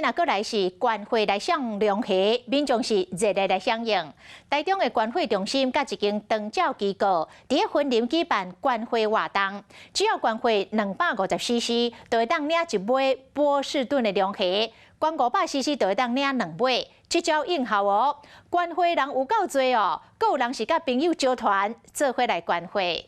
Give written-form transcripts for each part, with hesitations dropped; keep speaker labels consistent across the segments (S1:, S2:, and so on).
S1: 啊，閣來是捐血來送龍蝦，民眾是熱烈來響應。台中的捐血中心佮一間長照機構，佇咧雲林舉辦捐血活動，只要捐血250 cc，就會當領一尾波士頓的龍蝦；捐500 cc 就會當領兩尾。這招應效哦，捐血人有夠濟哦，閣有人是佮朋友組團做伙來捐血。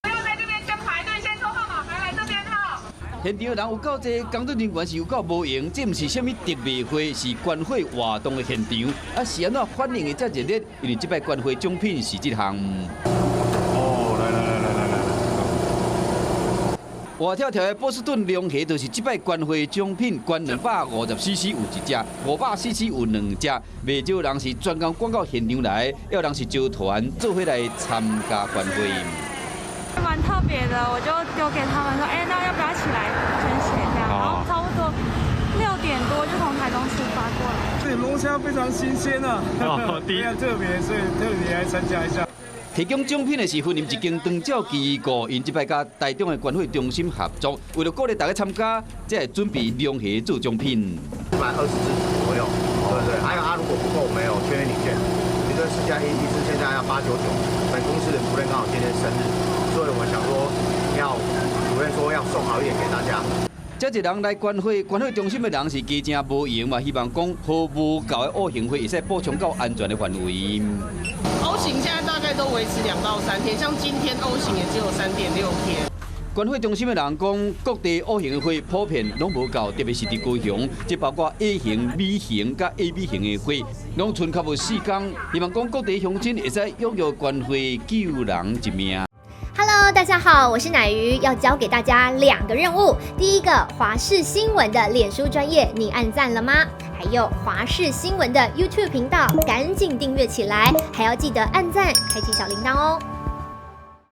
S2: 不要在這邊先排隊，先抽號碼牌來這邊哈。
S3: 現場人有夠濟，工作人員是有夠無閒，這毋是啥物特賣會，是捐血活動的現場。啊，是按怎反應會遮熱烈？因為這擺捐血獎品是這項。
S4: 哦，來來來來來來。
S3: 活跳跳的波士頓龍蝦就是這擺捐血獎品，捐250 cc 有一隻，500 cc 有兩隻。袂少人是專工趕到現場來，也有人是招團做伙來參加捐血。
S5: 蠻特別的，我就丟給他們說，哎，那要不要一起來捐血這樣？然後差不多6點多就從台中出發過來。
S4: 這龍蝦非常新鮮啊，非常特別，所以特別來參加一下。
S3: 提供獎品的是雲林一間長照機構，𪜶這擺佮台中的捐血中心合作，為了鼓勵大家參加，才會準備龍蝦做獎品。
S6: 120隻左右，對對。還有啊，如果不夠，我們有全聯禮券，一個市價一一支現在要899。本公司的主任剛好今天生日，所以我們想說要主任說要送好一點給大家。
S3: 遮濟人來捐血，捐血中心的人是加誠無閒嘛，希望講予無夠的 O 型血會使補充到安全的範圍。
S7: O 型現在大概都維持2到3天，像今天 O 型也只有3.6天。
S3: 捐血中心的人講，各地 O 型的血普遍攏無夠，特別是佇高雄，這包括 A 型、B 型佮 AB 型的血，攏賰較無4工。希望講各地鄉親會使踴躍捐血救人一命。
S8: Hello，大家好，我是乃瑜，要交給大家兩個任務。第一個，華視新聞的臉書專頁，你按讚了嗎？還有華視新聞的 YouTube 頻道，趕緊訂閱起來，還要記得按讚，開啟小鈴鐺哦。